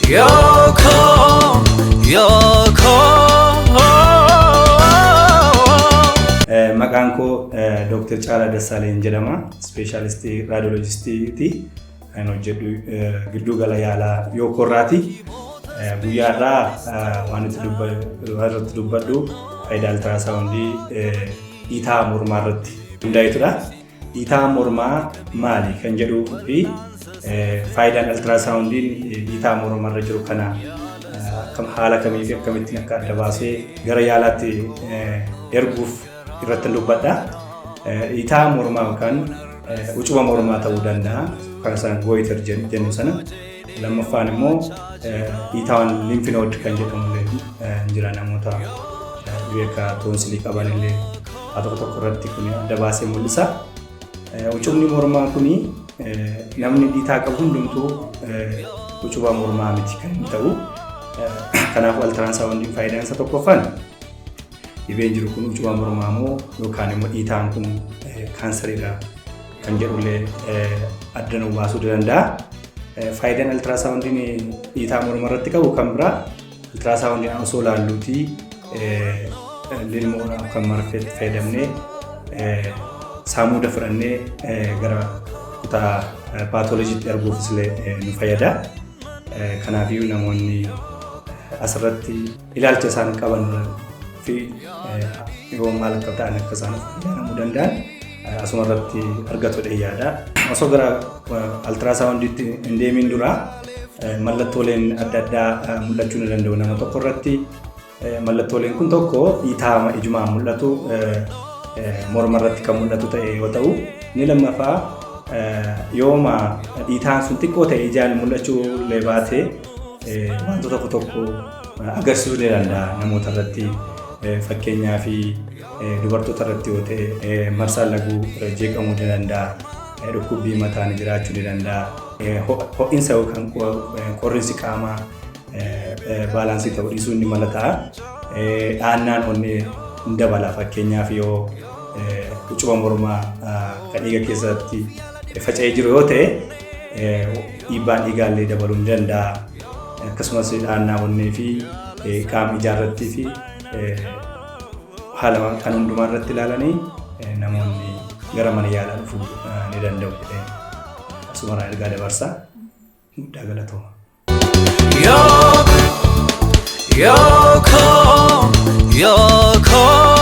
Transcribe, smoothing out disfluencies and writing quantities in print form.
Yookoo yookoo. Maqaan koo Dr. Caalaa Dassaaleen jedhama. Ispeeshaalistii raadiyoolojistiiti. Kan hojjedhu gidduu gala yaalaa Yookoorraati. Guyyaa irraa waan irratti dubbadhu faayidaa altirasaawundii dhiitaa mormaa irratti hundaa'etudha. Dhiitaa mormaa maali kan jedhuu fi faayidaan altirasaawundiin dhiitaa mormaa irra jiru kana haala kamii fi akkamittiin akka adda baasee gara yaalaatti erguuf irratti dubbadha. Dhiitaa mormaa yookaan ucuba mormaa ta'uu danda'a. Kan isaan goiter jennu sana. Lammaffaan immoo dhiitaan lymph node kan jedhamu illee jira, namoota dhibee akka toonsilii qaban illee haa tokko tokko irratti kun adda baasee mul'isa. Ucubni mormaa kuni namni dhiitaa qabu hundumtuu ucuba mormaa miti kan inni ta'u. Kanaafuu altiraansaawundiin faayidaan isa tokkoffaan dhibeen jiru kun ucuba mormaa moo yookaan immoo dhiitaan kun kaansariidha kan jedhullee adda nu baasuu danda'a. Faayidaan altirasaawundiin dhiitaa morma irratti qabu kan biraa, altirasaawundiin osoo laalluutii lilmoo kan marfeetti fayyadamnee saamuuda fudhannee gara kutaa paatoolojiitti erguufis illee nu fayyada. Kanaafiyyuu namoonni asirratti ilaalcha isaan qaban fi yoo maal akka ta'an akka isaan ijaaramuu danda'an asuma irratti argatu yaada. Osoo gara altirasaawundiitti hin deemin dura mallattooleen adda addaa mul'achuu ni danda'u nama tokko irratti. Mallattooleen kun tokko dhiitaa ijumaan mul'atu, morma irratti kan mul'atu ta'e yoo ta'u, inni lammaffaa yooma dhiitaan sun xiqqoo ta'e ijaan mul'achuu illee baate wantoota tokko tokko agarsiisuu ni danda'a namoota irratti. Fakkeenyaa fi dubartoota irratti yoo ta'e marsaan laguu jeeqamuu ni danda'a. Dhukkubbii mataan jiraachuu ni danda'a. Ho'iinsa yookaan qorrinsi qaamaa baalaansii ta'uu dhiisuu ni mala ta'a. Dhaannaan onnee ni dabala, fakkeenyaaf yoo ucuba mormaa kan dhiiga keessatti faca'ee jiru yoo ta'e dhiibbaan dhiigaallee dabaluu ni danda'a. Akkasumas dhaannaa onnee fi qaama ijaarrattii fi haala kan hundumaa irratti ilaalanii namoonni gara mana yaalaa dhufuu ni danda'u jedhee asumarraa ergaa dabarsaa. Guddaa galatooma. Yookoo yookoo yookoo.